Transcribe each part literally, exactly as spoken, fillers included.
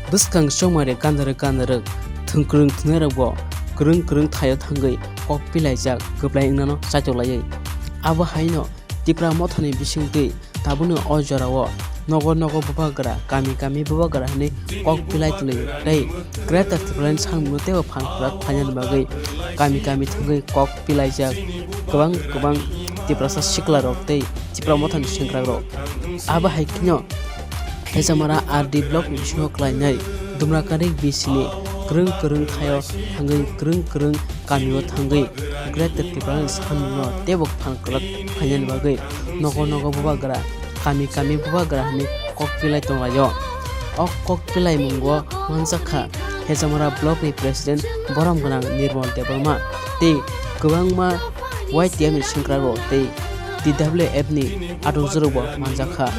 Bwskang chongmari kandarwk kandarwk thwngkwrwng thwngnairokbo kwrwng kwrwng thaio thangwi kok pilaijak kwplai wngnano chaitok laiwi. Abo haino Tipra mothani bisingtwi tabukni o jorao nogo nogo bubagra, kami kami bubagra hwnwi kok pilai tonglaio tei Greater Tipraland samungno teibo phan kwrak phainani bagwi kami kami thangwi kok pilaijak kwbang kwbang Tiprasa siklarok tei Tipra mothani sengkrakrok. Abo hai kheno Hejamara R D block ni bisingo klainai Dumrakari B C ni kwrwng kwrwng thaio thangwi kwrwng kwrwng kamio thangwi Greater Tipraland samungno teibo phan kwrak phainani bagwi nogo nogo bubagra, kami kami bubagra hwnwi kok pilai tonglaio. O kok pilai mungo manjakha Hejamara block ni president borom gwnang Nirmal Debbarma tei kwbangma Y T F ni sengkrakrok tei T W F ni adongjwrwkbo manjakha.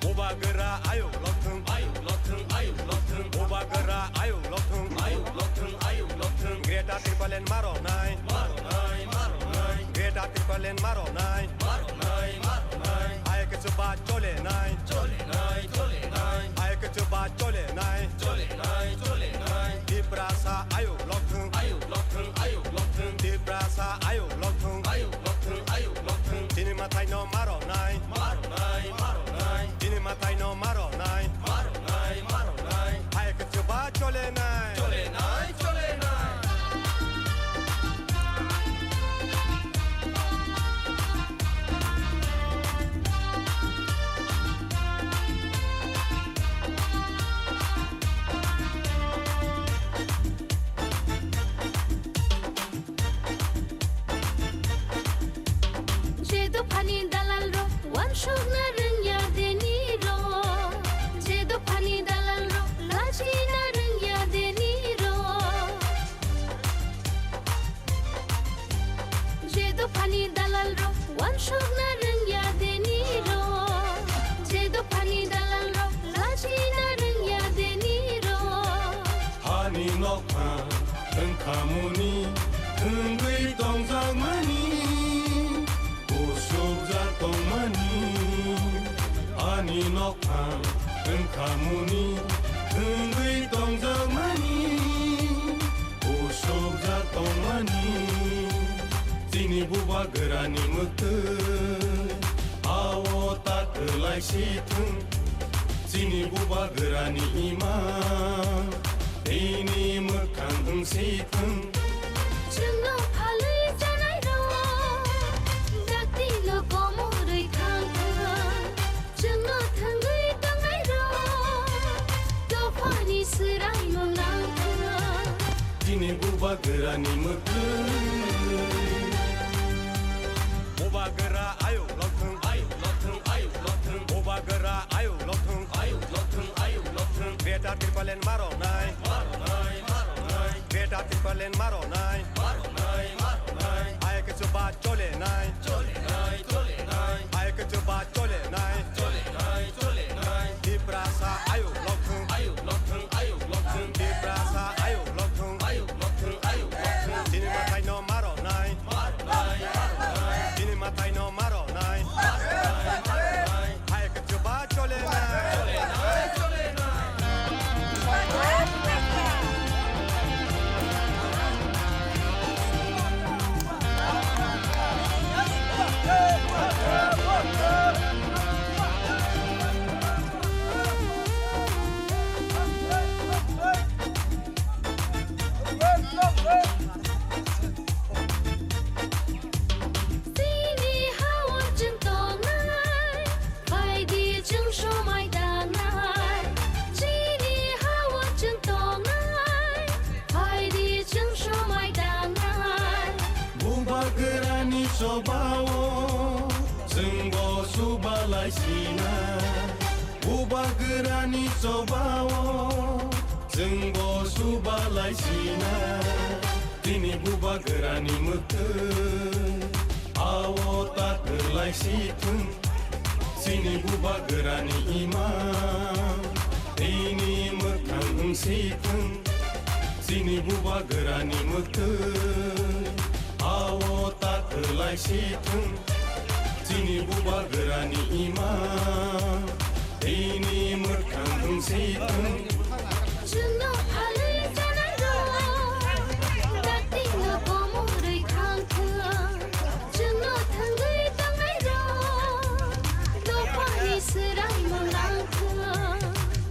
Bubagra ayuk lokthwng, ayuk lokthwng, ayuk lokthwng. Bubagra ayuk lokthwng, ayuk lokthwng, ayuk lokthwng. Greater Tipraland maro nai, maro nai, maro nai. Greater Tipraland maro nai, maro nai, maro nai. Ayuk chuba chole nai, chole nai, chole nai. Ayuk chuba chole nai, chole nai, chole nai. Tiprasa ayuk lokthwng, ayuk lokthwng, ayuk lokthwng. Tiprasa ayuk lokthwng, ayuk lokthwng, ayuk lokthwng. Chini mathai no maro nai, maro nai, maro nai. Chini mathai no maro nai, maro nai, maro nai. Ayuk chuba chole nai, chole nai, chole nai. Je dophani dalal rok wansukna rwngya deni rok, je dophani dalal rok lachina rwngya deni rok. Je dophani dalal rok wansukna rwngya deni rok, je dophani dalal rok lachina rwngya deni rok. Hani nokha wngkhamuni wngwi tongjakmani, kusubjak tongmani. Ani nokha wngkhamuni wngwi tongjakmani, kusubjak tongmani. Chini bubagrani mwktwi ao ta kwlai si thwng. Chini bubagrani ima, bini mwkhang wng si thwng. Chwngno phalwi chanai rok, dakti no komorwi thang thwng. Chwngno thangwi tongnai rok, dophani swraino nang thwng. Chini bubagrani mwktwi. Bubagra ayuk lokthwng, ayuk lokthwng, ayuk lokthwng. Bubagra ayuk lokthwng, ayuk lokthwng, ayuk lokthwng. Greater Tipraland maro nai, maro nai, maro nai. Greater Tipraland maro nai, maro nai, maro nai. Ayuk chuba chole nai, chole nai, chole nai. Ayuk chuba chole nai, chole nai, chole nai. Tiprasa ayuk lokthwng, ayuk lokthwng, ayuk lokthwng. Tiprasa ayuk lokthwng, ayuk lokthwng, ayuk lokthwng. Chini mathai no maro nai, maro nai, maro nai. Chini mathai no maro nai, maro nai, maro nai. Ayuk chuba chole nai. Chini ha-o chwng tongnai, phaidi chwng somai tangnai. Chini ha-o chwng tongnai, phaidi chwng somai tangnai. Bubagrani chobao chwngbo subalai sinai. Bubagrani chobao chwngbo subalai sinai. Chini bubagrani mwktwi ao ta kwlai si thwng. Chini bubagrani ima, bini mwkhang wng si thwng. Chini bubagrani mwktwi ao ta kwlai si thwng. Chini bubagrani ima, Bini mwkhang si thung. Chwngno phalwi janai rok, dating no komorwi thang thung. Chwngno thangwi tangnai rok, dophani swrang mwlang thung.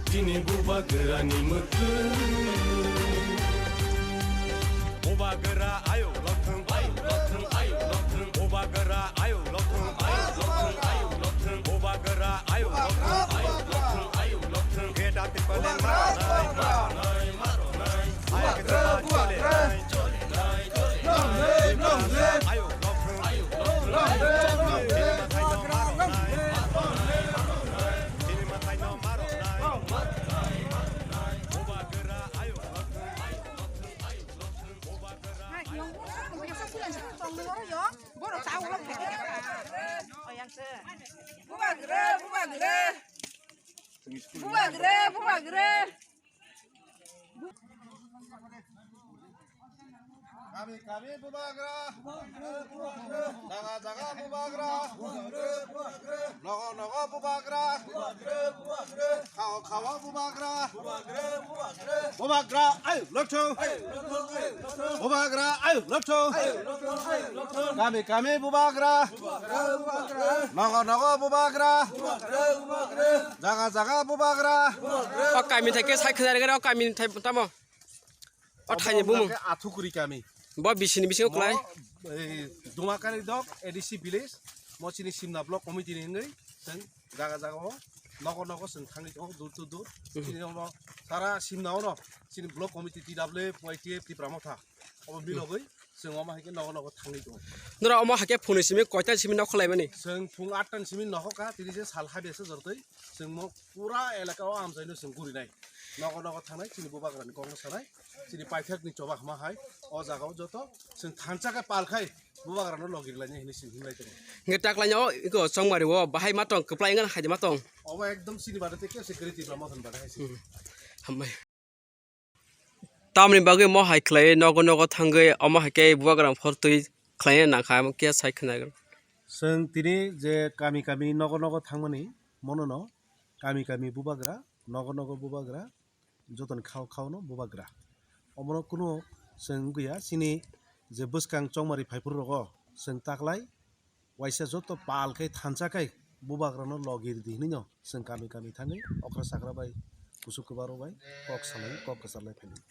Chini bubagrani mwkhang. Bubagra ayo lothung, ayo lothung, ayo lothung. Bubagra ayo lothung, ayo lothung, ayo lothung. Bubagra ayo lothung, ayo lothung, ayo lothung. Geta tipale maronai, maronai, maronai. Ayo geta tipale chole nai, chole nai, chole nai. Ayo lothung, ayo lothung, ayo lothung. Chini mathai no maronai, maronai, maronai. Chini mathai no maronai, maronai, maronai. Bubagra ayo lothung, ayo lothung, ayo lothung. Bubagra ayo lothung. Bubagra, bubagra. Bubagra, bubagra. Kami, kami bubagra. Jaga, jaga bubagra. Nogo, nogo bubagra. Khao, khao bubagra. Bubagra, ayo lotho. Bubagra, ayo lotho. Kami, kami bubagra. Nogo, nogo bubagra. Jaga, jaga bubagra. O kami thai khe sai khna rega, o kami thai tamo. O thaini bumung. Athukuri kami. Bo bisini bisingo kwlai. Mo, ei, Dumakari dok, A D C village. Mo chini Simna block committee ni hwnwi. Chwng jaga jaga o nogo nogo chwng thangwi tongo, door to door. Chini ono sara Simna ono chini block committee T W F, Y T F, Tipra Motha. Obo milogwi chwng omo hai khe nogo nogo thangwi tongo. Nora omo hai khe phunui simi koita simi nokho laimani? Chwng phung atta ni simi nokho kha, tini je sal hai besa jortwi chwng mo pura elaka o amchaino chwng gurinai. Nogo nogo thangnai, chini bubagrani kokno sanai, chini paithakni choba hama hai o jaga o joto chwng thansa khe pal khai bubagrano logi rwlainai hinwi chwng himlai tongo. Hwnkhe taklaini o iko chongmari o bahai ma tong, kwplai wngkha hai ma tong? Obo ekdom chini bade tei khe se kwrwi Tipra Mothani bade hai se. Hmm. Hambai. Tamoni bagwi mo hai khlai nogo nogo thangwi omo hai khe bubagrang phor twi khlai nangkha, amo khe sai khna. Chwng tini je kami kami nogo nogo thangmani mono no kami kami bubagra, nogo nogo bubagra, jotoni khao khao no bubagra. Omono kunu chwng wngya chini je bwskang chongmari phaiphuru rogo chwng taklai waisa joto pal khai thansa khai bubagrano logi ridi hinwi no chwng kami kami thangwi okra sakra bai kusuk kwbaro bai kok salai kok kwcharlai phainai.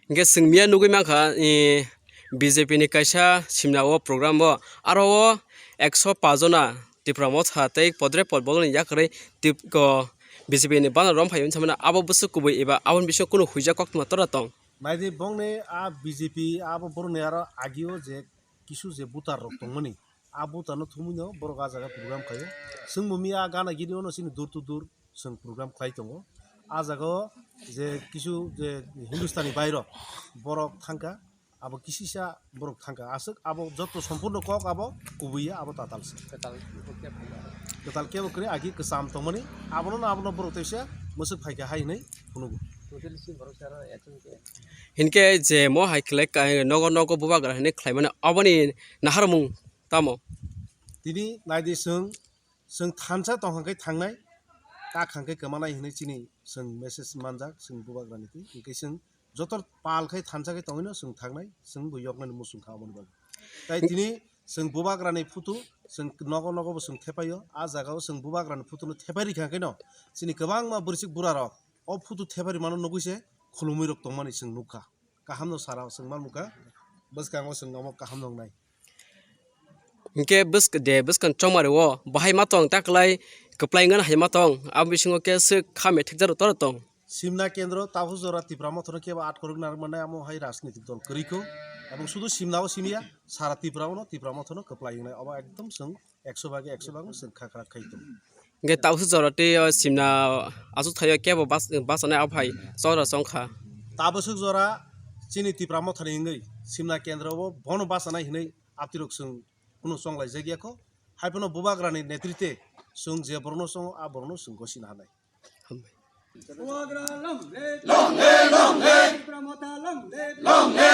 Hingke chwng miya nugwi mankha, eh, B J P ni kaisa simna o program o aro o ekso paanch jona Tipra Motha tei podre pod bolongni yakarwi tip-, ko B J P ni banner romphai wngwi samano abo bwswk kubui eba aboni bisingo kunu huijak koktwma tora tong? Naidi bongni a B J P abo borokni aro agio je kisu je voter rok tongmani, a voter no thumwi no borok a jaga program khaio. Chwngbo miya gana gini ono chini door to door chwng program khlai tongo. A jaga o je kisu je Hindustani bairok borok thangkha, abo kisisa borok thangkha. Aswk abo joto sompurno kok abo kubui ya abo tatal se. Tatal kebo kwrwi agi kwcham tongmani, abono abono borok teisa mwswk phaikha hai hinwi phunugo. Hinkhe je mo hai khlai ka-, nogo nogo bubagra hinwi khlaimani aboni naharmung tamo? Tini naidi chwng, chwng thansa tongkha khe thangnai, kakhang khe kwmanai hinwi chini chwng message manjak chwng bubagrani twi. Hinkhe chwng joto pal khai thansa khe tongwino chwng thangnai, chwng bo yoknani muchung kha aboni bagwi. Tai tini chwng bubagrani photo chwng nogo nogo bo chwng thepaio, a jaga o chwng bubagrani photo no thepai rikha khe no chini kwbangma bwrwichwk bura rok o photo thepai rwmano nugwi se khulumwi rok tongmani chwng nukha. Kaham no sara o chwng ma nukha, bwskango chwng omo kaham no wngnai. Hinkhe bwsk-, de bwskang chongmari o bahai ma tong taklai kwplai wngna hai ma tong, abo bisingo khe swk kha methekjak rok toro tong. Simna kendro tabuk jora Tipra Mothano kebo atkhorok narwkmannai, amo hai rajnitik dol kwrwikho. Ebong sudu Simna o simiya, sara Tipra ono Tipra Mothano kwplai wngnai, obo ekdom chwng ekso bhage ekso bhag chwng kha kwrak khai tongo. Hingke tabuk jora tei o Simna achuk thaio kebo bas-, bachanai aphai chora chongkha. Tabuk jora chini Tipra Mothani wngwi Simna kendro o bono bachanai hinwi aptirok chwng kunu chonglaijak ya kho. Haiphano bubagrani netrite chwng je borokno chongo, a borokno chwng gosina hanai. Hambai. Bubagra long live. Long live, long live. Tipra Motha long live. Long live.